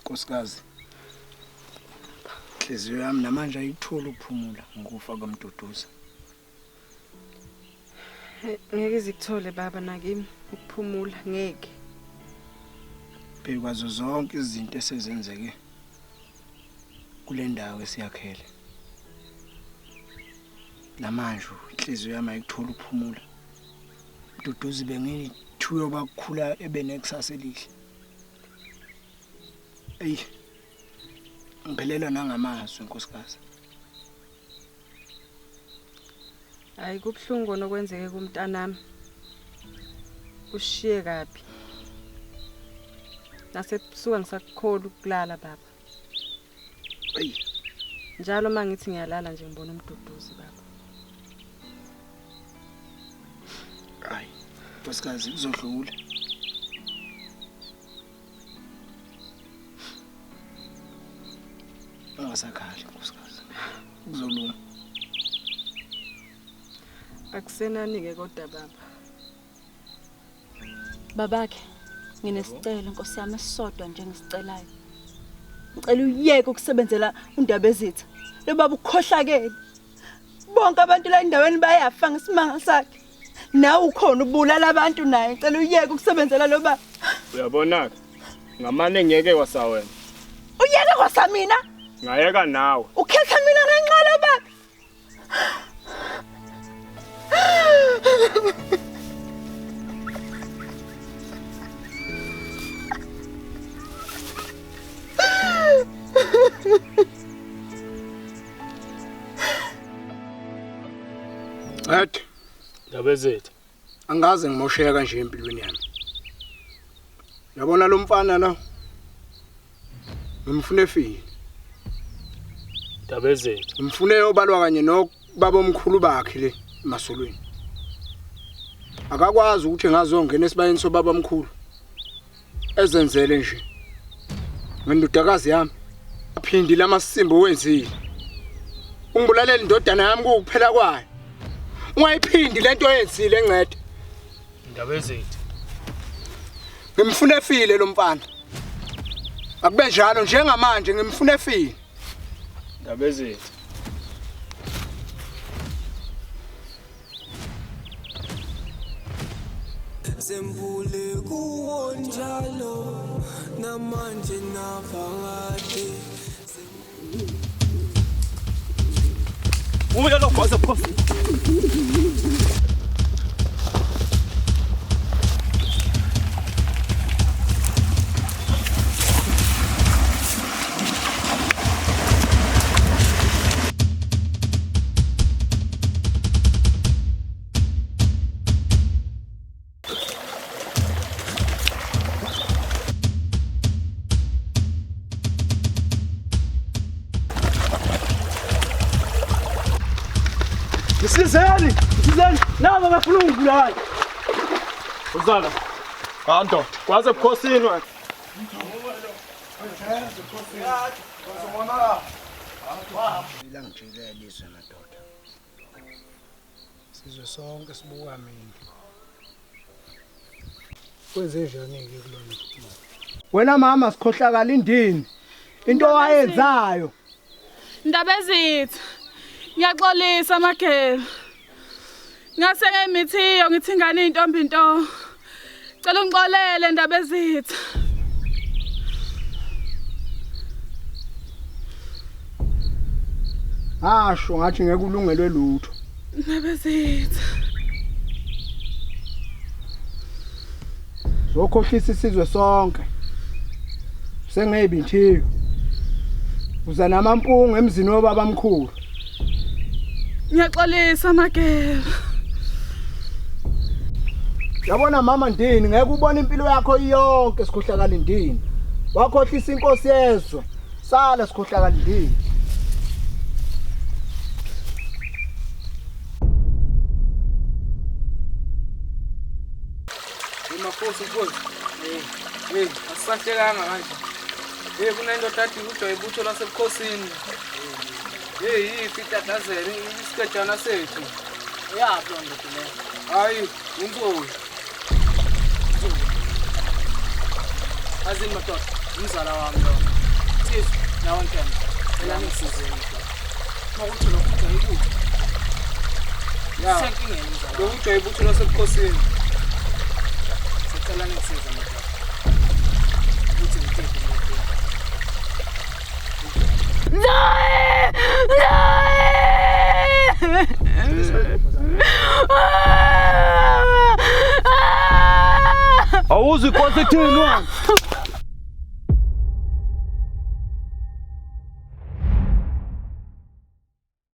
Nkosikazi. Inhliziyo yami namanje ayikutholi ukuphumula ngokufa kwaMduduzi. Ngeke izikuthole baba nakimi ukuphumula ngeke. Bhekwazo zonke izinto esezenzeke kule ndawo esiyakhele. Namanje inhliziyo yami ayikutholi ukuphumula. Mduduzi bengithuyo bakukhula ebe nekusasa elihle. Eyi ngiphelelwa nangamazwi nkosikazi. Hayi kubuhlungu kona okwenzeke kumntanami. Ushiye kabi. Nasebusuka ngisakukhola ukulala baba. Eyi Njalo uma ngithi ngiyalala nje ngibona uMduduzi baba. Hayi nkosikazi kuzodlula. Ungasakhali nkosikazi. Kuzolunga. Akusenani-ke kodwa baba. Babakhe, nginesicelo Nkosi yami esisodwa nje ngisicelayo. Ngicela uyeke ukusebenzela uNdabezitha. Lo baba ukhohlakele. Bonke abantu la endaweni bayafa ngesimanga sakhe. Nawe ukhona ubulala abantu naye. Ngicela uyeke ukusebenzela lo baba. Uyabona-ke, ngamane ngiyeke kwasawena. Uyeke kwasamina? Ngayeka nawe. Ukhetha mina ngenxa lo baba. Ncede, Ndabezitha. Angikaze ngimosheka kanje empilweni yami. Yabona lo mfana lo. Ngimfuna efile. Ndabezitha. Ngimfune yobalwa kanye nobaba omkhulu bakhe le emasolweni. Akakwazi ukuthi ngazongena esibayeni sobaba omkhulu. Ezenzele nje. Ngendodakazi yami. Aphindi lamasimbo wenzile. Ungibulalela indodana yami kukuphela kwayo. Ungayiphindi lento oyenzile encede. Ndabezitha. Ngimfuna efile lo mfana. Akube njalo njengamanje ngimfuna efile. Ndabezitha. Sembule kuwo njalo namanje naphakade. Uya lo gwaza phofu. Ngisizeni, ngisizeni. Naba bafuna ungibulala. Uzala. Kanto, kwaze bukhosini wena. Langijikela izwe madoda. Sizwe sonke sibuka mina. Kwenze njani-ke kulona? Wena mama sikhohlakala indini. Into owayenzayo. Ndabezitha. Ngiyaxolisa Mageba. Ngase ngemithiyo ngithi ingane intombi nto. Cela ungixolele Ndabezitha. Ngasho ngathi ngeke ulungelwe lutho. Ndabezitha. Zokhohlisa isizwe sonke. Sengeyibinthiyo. Uza namampungu emzini wobaba mkhulu. Ngiyaxolisa Mageba. Yabona mama ndini ngeke ubone impilo yakho yonke sikhohlakala ndini. Wakhohlisa inkosi yezwe. Sala sikhohlakala ndini. Makhosi mfowethu. Hey, hey, asisahlekanga kanje. Hey, kunendoda athi kujwa ibutho lasebukhosini. Hey, ifi itatazela isigejana sethu. Uyaphi loo ndoda leyo? Hayi, unsoyi. Azini madoda, umzala wami lo. Nsizwa, nawe Nkembe. Cela ningisizeni mfana. Uma kuthi lokhu ujahe ibutho. Ya. Senkingeni mzala. Lokhu ujahe ibutho lasebukhosini. Sicela ningisize madoda. Ukuthi ngiqede le Awuzwa inkosi ethini wena?